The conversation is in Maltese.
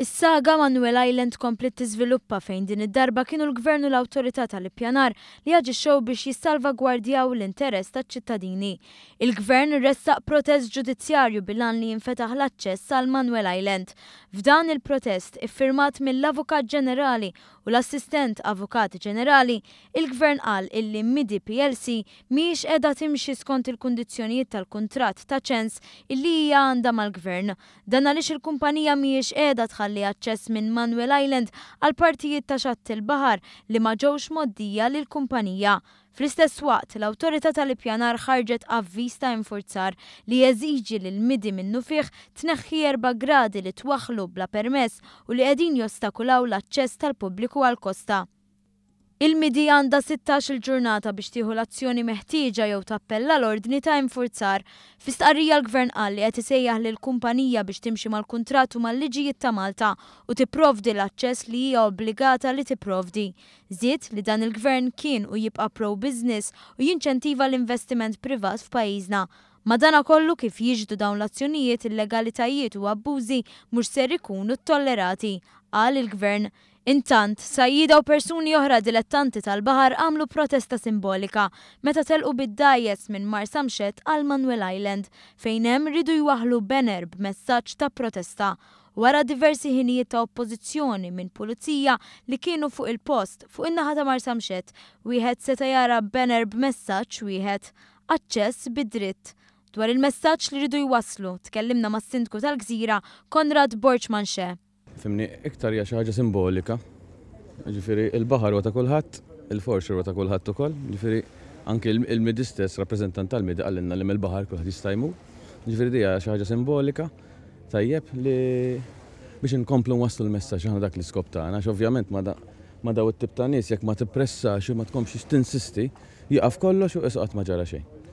Is-saga Manuel Island kompliet tiżviluppa fejn din id-darba kienu l-Gvern u l-Awtorità tal-Ippjanar li aġixxew biex jissalvagwardjaw l-interess taċ-ċittadini. Il-Gvern ressaq protest ġudizzjarju bil-għan li jinfetaħ l-aċċess għal Manuel Island. F'dan il-protest, iffirmat mill-Avukat Ġenerali u l-Assistent Avukat Ġenerali, il-Gvern qal illi Midi plc mhijiex qiegħda timxi skont il-kundizzjonijiet tal-kuntratt ta' ċens illi hija għandha mal-Gvern. Dan għaliex il-kumpanija mhijiex qiegħda tħalli aċċess minn Manuel Island għal partijiet ta' xatt il-baħar li ma ġewx mgħoddija lill-kumpanija. Fl-istess waqt, l-Awtorità tal-Ippjanar ħarġet avviż ta' infurzar li jeżiġi li l-MIDI minnufih tneħħi erba' gradi li twaħħlu bla permess u li qegħdin jostakulaw l-aċċess tal-pubbliku għall-kosta. Il-MIDI għandha 16-il ġurnata biex tieħu l-azzjoni meħtieġa jew tappella l-ordni ta' infurzar. Fi stqarrija l-Gvern qal li qed isejjaħ lill-kumpanija biex timxi mal-kuntratt u mal-liġijiet ta' Malta u tipprovdi l-aċċess li hija obbligata li tipprovdi. Żied li dan il-Gvern kien u jibqa' pro-business u jinċentiva l-investiment privat f'pajjiżna. Madanakollu kif jixhdu dawn l-azzjonijiet illegalitajiet u abbużi mhux ser ikunu ttollerati, qal il-Gvern. Intant, sajjieda u persuni oħra dilettanti tal-baħar għamlu protesta simbolika meta telqu bid-dgħajjes minn Marsamxett għal Manuel Island fejn hemm riedu jwaħħlu banner b'messaġġ ta' protesta. Wara diversi ħinijiet ta' oppożizzjoni minn pulizija li kienu fuq il-post, fuq in-naħa ta' Marsamxett, wieħed seta' jara banner b'messaġġ wieħed, Aċċess bi dritt. Dwar il-messaġġ li riedu jwasslu, tkellimna mas-Sindku tal-Gżira, Konrad Borg Manché. Fhimni, iktar hija xi ħaġa simbolika. Jiġifieri l-baħar huwa ta' kulħadd, il-foreshore huwa ta' kulħadd ukoll, jiġifieri anki l-MIDI stess, rappreżentant tal-MIDI qalilna li mill-baħar kulħadd jista' jmur. Jiġifieri di hija xi ħaġa simbolika. Tajjeb li biex inkomplu nwasslu l-messaġġ aħna dak l-iskop tagħna, għax ovvjament ma' ma' daw it-tip ta' nies jekk ma tippressax u ma tkomplix tinsisti, jieqaf kollox u qisu qatt ma ġara xejn.